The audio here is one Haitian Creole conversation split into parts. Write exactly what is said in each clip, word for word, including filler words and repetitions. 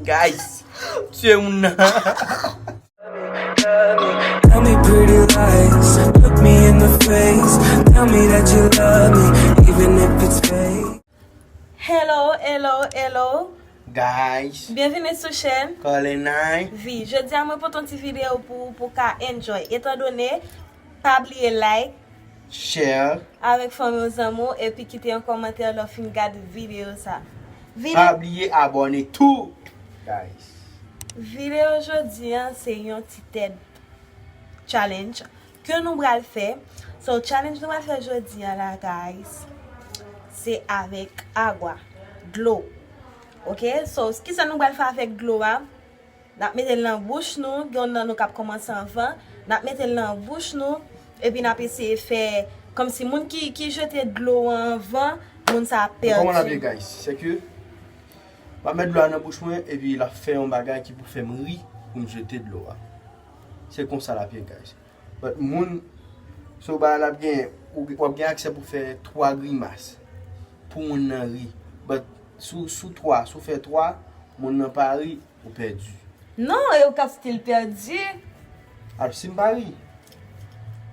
Guys, tye moun nan. Tell me pretty lies, look me in the face. Tell me that you love me, even if it's fake. Hello, hello, hello. Guys. Byenvini sou chèn Kalenay V. Jodi a mwen pote yon ti videyo pou, pou ka enjoy. Etandone, pa bliye like, share avèk fanmi w, zanmi w, epi kite yon kòmantè lè w fin gade videyo sa. Vide- Pa bliye abòne tou, guys. Videyo jodi a se yon ti tèd challenge ke nou pral fè. So, challenge nou pral fè jodi a la, guys, se avèk agwa, dlo. Ok? So, kisa nou pral fè avèk dlo a? N ap mete l nan bouch nou, gen youn nan nou k ap kòmanse anvan. N ap mete l nan bouch nou, epi n ap eseye fè kòmsi moun ki, ki jete dlo an anvan, moun sa a ap pèdi. Kòman l ap ye, guys? Se ke m ap met dlo a nan bouch mwen, epi l ap fè yon bagay ki pou fè m ri pou m jete dlo a. Se konsa l ap ye, guys. But moun, so bagay la ap gen, ou, w ap gen aksè pou fè twa grimas pou moun nan ri. But sou, sou twa, si w fè twa, moun nan pa ri, ou pèdi. Non, e ou k ap still pèdi. Ap si m pa ri.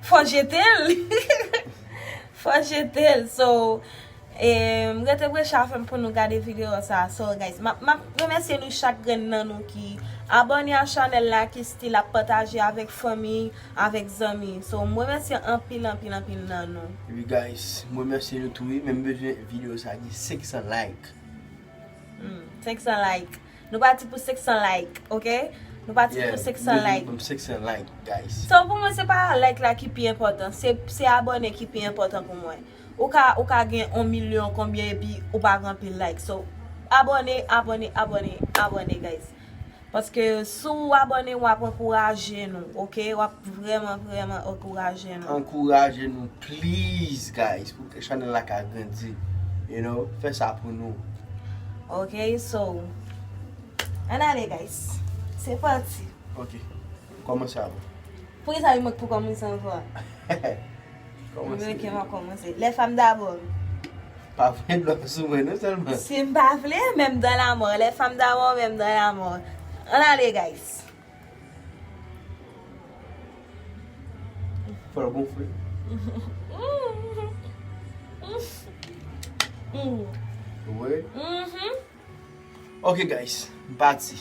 Fò jete l. Fò jete l. So, e, m rete branche avè m pou nou gade videyo sa. So, guys, m ap, m ap remèsye nou chak grenn nan nou ki abòne a chanèl la, ki still ap pataje avèk fanmi, avèk zanmi. So, m remèsye anpil, anpil, anpil nan nou. Epi, guys, m remèsye nou tou, wi, men m bezwen videyo sa gen senk san like. Hmm, senk san like. Nou pati pou senk san like, ok? Nou pati pou senk san like. Yeah, nou bezwen senk san like, guys. So, pou mwen, se pa like la ki pi enpòtan, se, se abòne ki pi enpòtan pou mwen. Ou ka, ou ka gen yon milyon konbyen epi ou pa gen anpil like. So, abòne, abòne, abòne, abòne, guys. Paske si w abòne, w ap ankouraje nou, ok? W ap vrèman, vrèman ankouraje nou. Ankouraje nou, please, guys, pou ke chanèl la ka grandi, you know? Fè sa pou nou. Ok, so, ann ale, guys. Se pati. Ok, kòmanse avè m. Poukisa li mwen k pou kòmanse anvan? Kòmanse. Ok, m ap kòmanse. Les femmes d'abord. Pa voye dlo sou mwen non sèlman. Si m pa vle, même dans la mort. Les femmes d'abord, même dans la mort. Ann ale, guys. Fò l gonfle. Wi. Mhm. Ok, guys, m pati.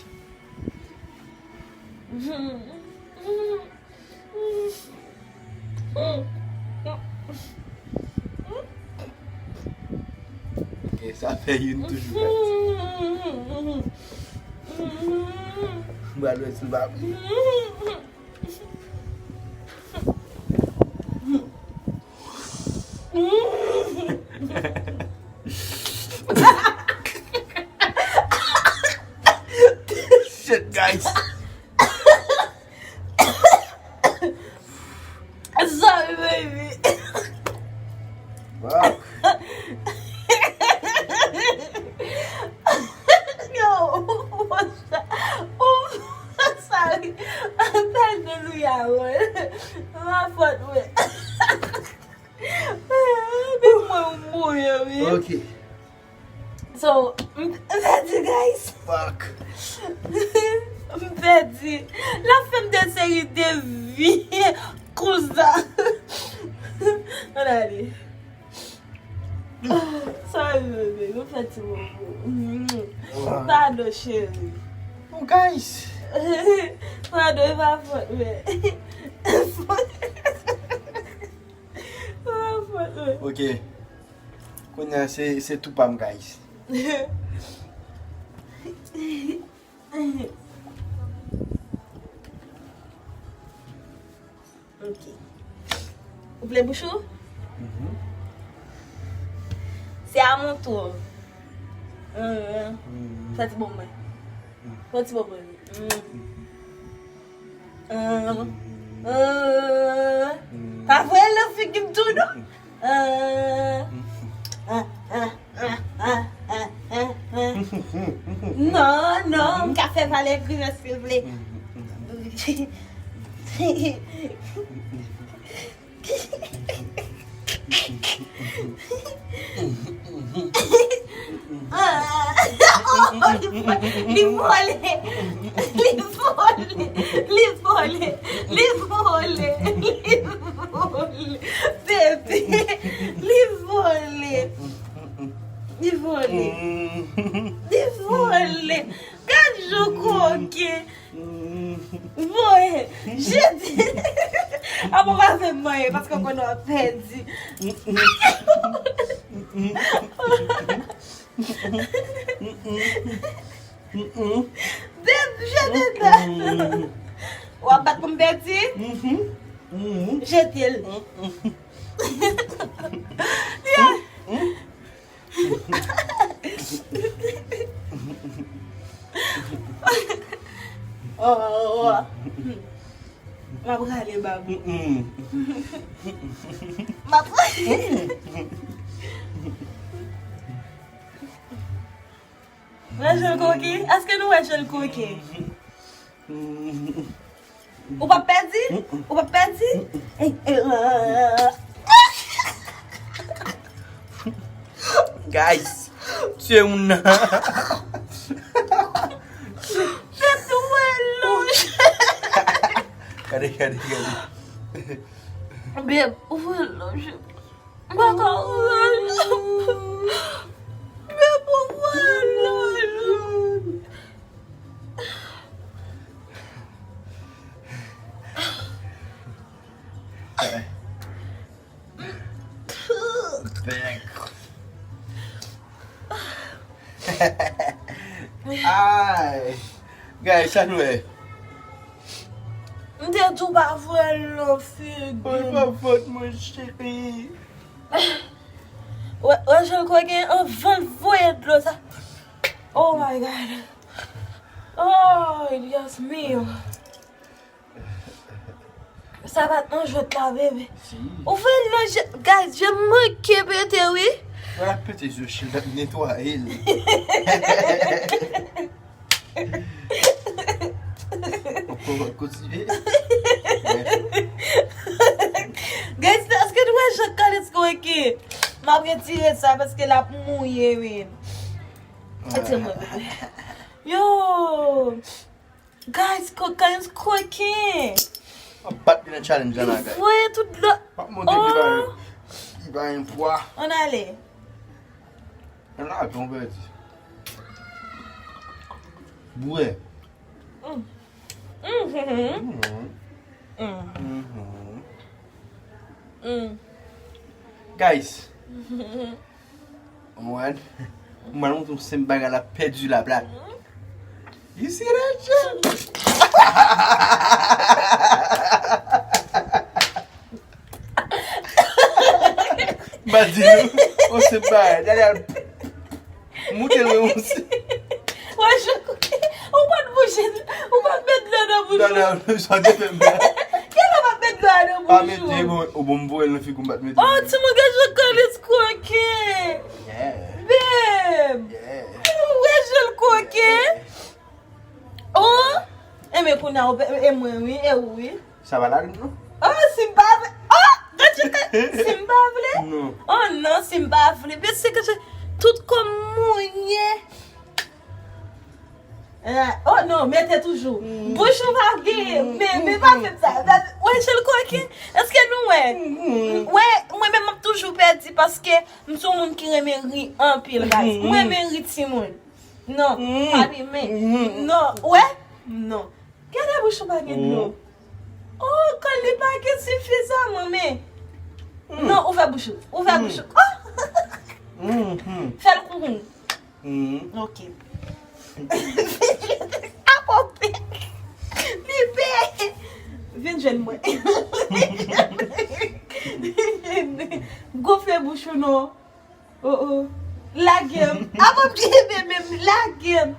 Ok, sa fè youn toujou pati. M pral wè si l pa pran. Shit, guys. Sorry, baby. Fuck. Yo, ou fò sa, ou fò sa, wi. Anpil de louya, wi. Ma fòt, wi. Menm mwen, m mouri, wi. Ok. So, m, m pèdi, guys. Fuck. M pèdi. L ap fè m de seri de vi. Kouza. Ann ale. Sorry, bebe. Nou fè ti moman. Pardon, cheri. Oh, guys. Pardon, e pa fòt mwen. E pa fòt mwen. Ok. Kounye a, se, se tou pa m, guys. Ok. Ou vle bouch ou? Mhm. Se a mon tour. Mhm. Mhm. Fè ti bon mwen. Mhm. Fè ti bon mwen. Mhm. Mhm. Mhm. Mhm. Pa voye l nan figi m tou, non. Mhm. Ah, ah, ah. Non, non, m ka fè pale kriye, silvouplè. Mhm. Mhm. Mhm. Mhm. Li vole. Li vole. Li vole. Li vole. Li vole. Bebe. Li vole. Li vole. Li vole. Gad jan koken. Voye. Jete. Apa w pa fè m manyen paske w konnen w ap pèdi. Bebe, jete dlo. W ap bat pou m pèdi? Jete l. Yeah. Oh, oh, oh. M ap rale babou. M ap rale. Wè jan l koken? Èske nou wè jan l koken? Ou p ap pèdi? Ou p ap pèdi? Guys, tye moun nan. Tèt ou wè lonje. Gade, gade, gade. Beb, ou wè lonje. M pa ka wè lonje. Beb, ou wè lonje. Ay. Guys, sa nou wè? M te di w pa voye l nan figi m. Mwen pa fòt mwen cheri. Wè, wè jan l koken anvan l voye dlo sa. Oh my God. Oh, Dios mío. Sa pa t nan jwèt la, bebe. Si. Ou fè lonje, guys, je manke pete, wi. Wè l ap pete sou chèz la, ap netwaye l. Kontinye. Guys, èske nou wè jan Carlos koken? M ap retire sa paske l ap mouye, wi. Retire mwen, bebe. Yo! Guys, Carlos koken. M ap bat li nan challenge la, guys. Voye tout dlo. M ap montre li pa, li pa gen pwa. Ann ale. Ann lage, on pèdi. Bwè. Mm. Mhm. Mm. Mhm. Mm. Guys. Mwen, mwen montre yon senp bagay la pèdi la plat. You see that shit? M a di nou, yon senp bagay. Gade al moute l, mwen, yon senp. Wè, je, ou pa t bouche, ou pa t met dlo nan bouch ou. Non, non, sa te fè m pè. Kèlè w pa t met dlo a nan bouch ou? Pa mete, bon, ou bon, m voye l nan figi w, m pa t mete. Oh, timoun, gad jan Carlos koken. Yeah. Babe. Yeah. Ou wè jan l koken? Oh! Enben, kounye a, ou pe-, e mwen, wi, e ou, wi. Sa pa ladan, non? Oh, si m pa vle, oh! Gad jan Carlos, si m pa vle? Non. Oh, non, si m pa vle. Men se ke tout kò m mouye. Eh, oh non, mete toujou. Bouch ou pa gen, men, men pa fè m sa. Wè, jan l koken. Èske nou wè? Wè, mwen menm m ap toujou pèdi paske m se yon moun ki renmen ri anpil, guys. Mwen renmen ri timoun. Non, pa renmen. Non, wè? Non. Gade bouch ou pa gen dlo. Oh, kò li pa gen sifizaman, men. Non, ouvè bouch ou. Ouvè bouch ou. Oh! Fè l kouri. Ok. Apa w pè? Li pè. Vin jwenn mwen. Gonfle bouch ou non. Oh, oh. Lage m. Apa w pye bebe m? Lage m.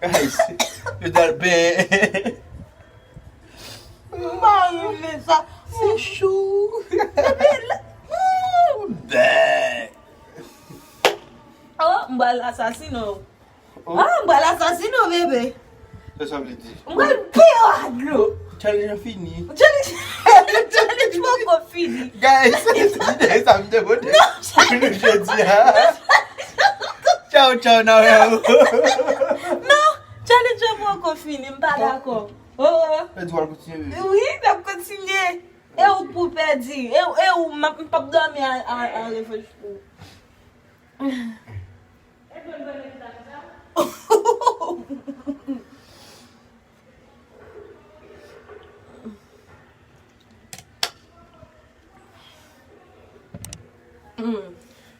Guys, yo t al benyen. M pa renmen sa. Se chou. Bè. Oh, m pral asasine w. Oh. Ah, m pral asasine w, bebe. Sa sa vle di? M pral peye w a dlo. Challenge lan fini. Challenge, challenge poko fini. Guys, se ti sa m te pote pou nou jodi a. Tchaw, tchaw, nan wè w. Non, challenge an poko fini, m pa dakò. Oh, oh. Mwen di w al kontinye, bebe. Wi, m ap kontinye. E ou k pou pèdi. E, e ou, m ap, m p ap dòmi a, a, a revanj pou ou.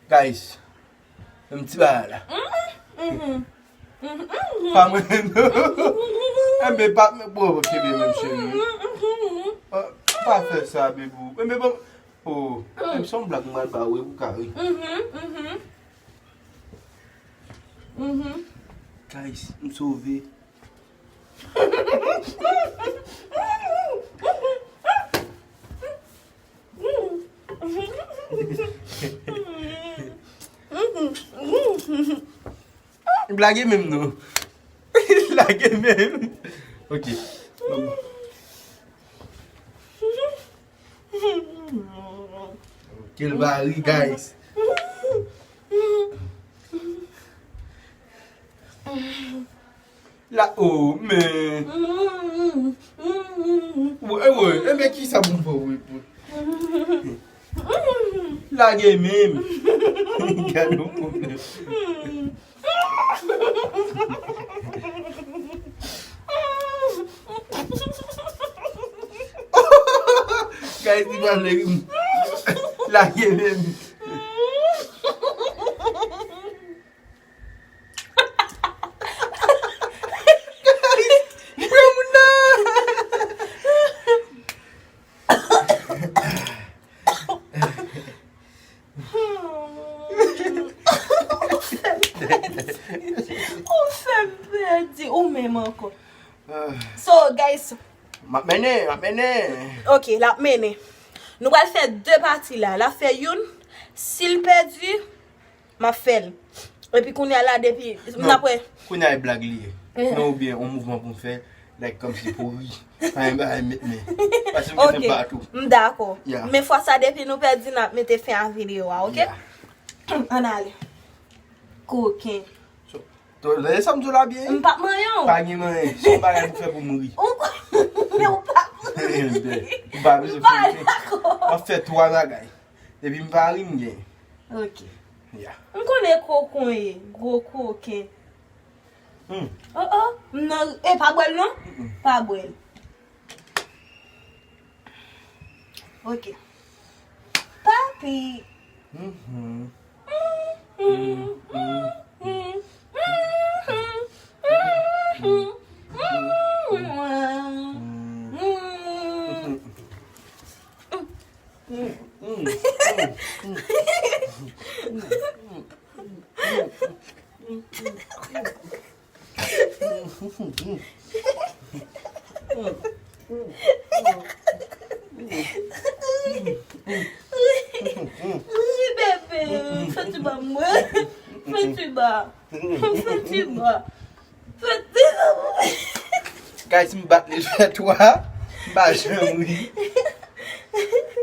Guys, menm ti bagay la. Pa mwen menm non. Enben, pa mwen, bon, kenbe menm cheri. Ah, pa fè sa, bebe. Enben, bon, oh, menm se yon blag mwen ba ou, e pou ka ri. Guys, m sove. Blage menm non. Blage menm. Ok. Bon. Kel vari, guys. La, oh, men. Woy, woy, e men ki sa pou m fè, woy, pou lage menm. Gade yon pwoblèm. Guys, li pral ri m. Lage menm. Guys, pran moun nan. Ou fè m pèdi. Ou fè m pèdi. Ou menm ankò. So, guys. M ap mennen, m ap mennen. Ok, l ap mennen. Nou pral fè de pati la. L ap fè youn. Si l pèdi, m ap fè l. Epi kounye a la, depi, m ap wè. Kounye a e blag li ye. Non, oubyen yon mouvman pou m fè, like, kòmsi pou ri. Pa gen bagay met men. Paske m gen fè patou. M dakò. Men fwa sa, depi nou pèdi, n ap mete fen a videyo a, ok? Ann ale. Koken. So, tande sa m di w la byen? M p ap manyen w. Pa gen manyen. Se yon bagay pou fè pou m ri. Ou pa pou ri. M pa bezwen fè anyen. M ap fè twa bagay. Depi m pa ri, m gen. Ok. Ya. M konnen koken ye, gwo koken. Hmm. Oh, oh, m nan, e pa bwè l non? Mm-mm. Pa bwè l. Ok. Papi. Mhm. Ri, bebe. Fè ti ba mwen. Fè ti ba. Fè ti ba. Fè ti ba. Guys, m bat li fè twa. M pa janm ri.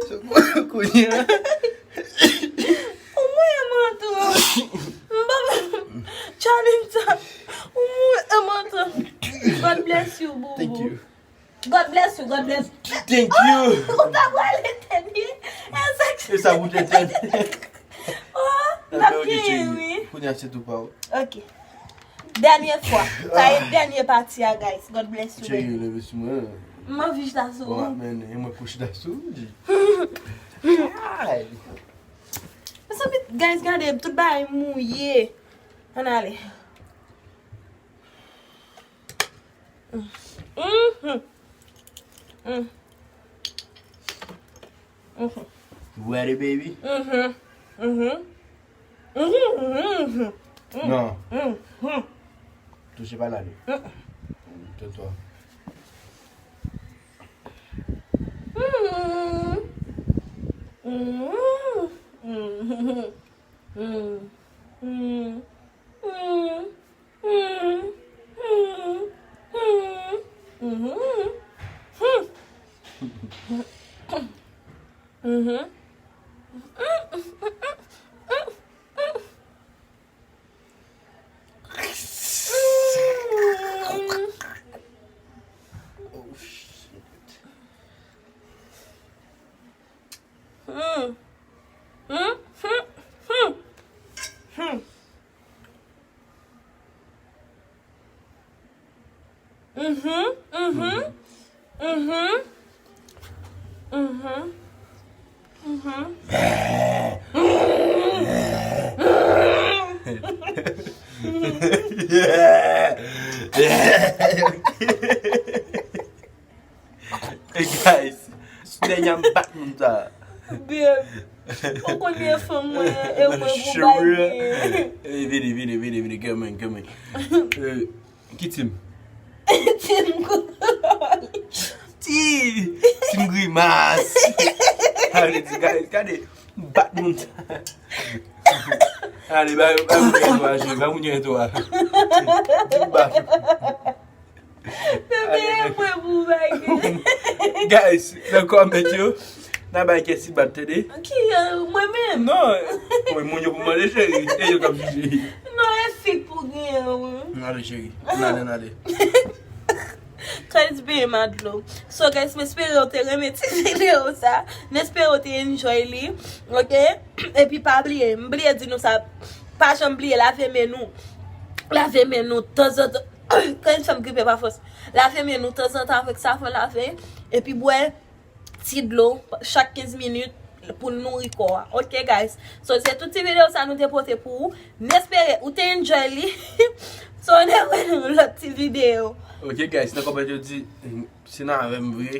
So, kounye a. Ou mwen manto. M pa challenge sa. Ou mwen manto. God bless you, boo boo. Thank you. God bless you, God bless you. Thank you. Oh, ou ta pral etènye. E sa k... E sa pou te etènye. Oh, m ap genyen, wi. Kounye a se tou pa ou. Ok. Dènye fwa. Sa e dènye pati a, guys. God bless you, baby. Cheri, leve sou mwen. M anvi chita sou ou. Bon, men, e mwen pou chita sou ou, di. Ay. Mezanmi, guys, gade, tout bagay mouye. Ann ale. Mhm. Mm. Mhm. You ready, baby? Mhm. Mhm. Mhm, mhm, mhm. Non. Mhm. Touche pa la, non. Mhm. Tais-toi. Mhm. Mhm. Mhm. Mhm. Mhm. Mhm. Mhm. Mhm. Mhm. Oh, shit. Hmm. Hmm, hmm, hmm. Hmm. Mhm, mhm, mhm, mhm, mhm. Hey guys, sou dènyè m bat moun sa. Babe, ou konnen fanm mwen e mwen pou bay li. Eh, vini, vini, vini, vini, come on, come on. Eh, ki team? Team Cool. Ti, team Grimas. Ale, ti, gade, gade, bat moun sa. Ale, ba, ba moun yo entwo a, ba moun yo entwo a. Ba. Bebe, e mwen pou bagay. Guys, nan comment yo, n a bay Kessy bat, tande? Ki, euh, mwen menm? Non, mwen, moun yo pou mande cheri, e yo k ap jije. Non, e fi k pou genyen, wi. N ale, cheri. N ale, n ale. Guys, bebe, m a dlo. So, guys, m espere w te renmen ti videyo sa. M espere w te enjoy li. Ok? Epi pa bliye, m bliye di nou sa. Pa janm bliye lave men nou. Lave men nou tanzantan. Kan yon fanm gripe pa fòs. Lave men nou tanzantan avèk savon lave. Epi bwè ti dlo chak kenz minit pou nouri kò a. Ok, guys? So, se tout ti videyo sa nou te pote pou ou. M espere ou te enjoy li. So, n a wè nan lòt ti videyo. Ok, guys, nan kòmantè yo di, si n avè m vre,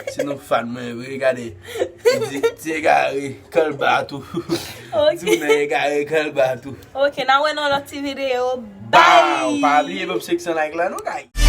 si nou fan mwen vre, gade. Di, ti egare, kalba tou. Ok. Di moun egare, kalba tou. Ok, n a wè nan lòt ti videyo. Bye! Bye! Pa bliye ban m senk san like la, non, guys.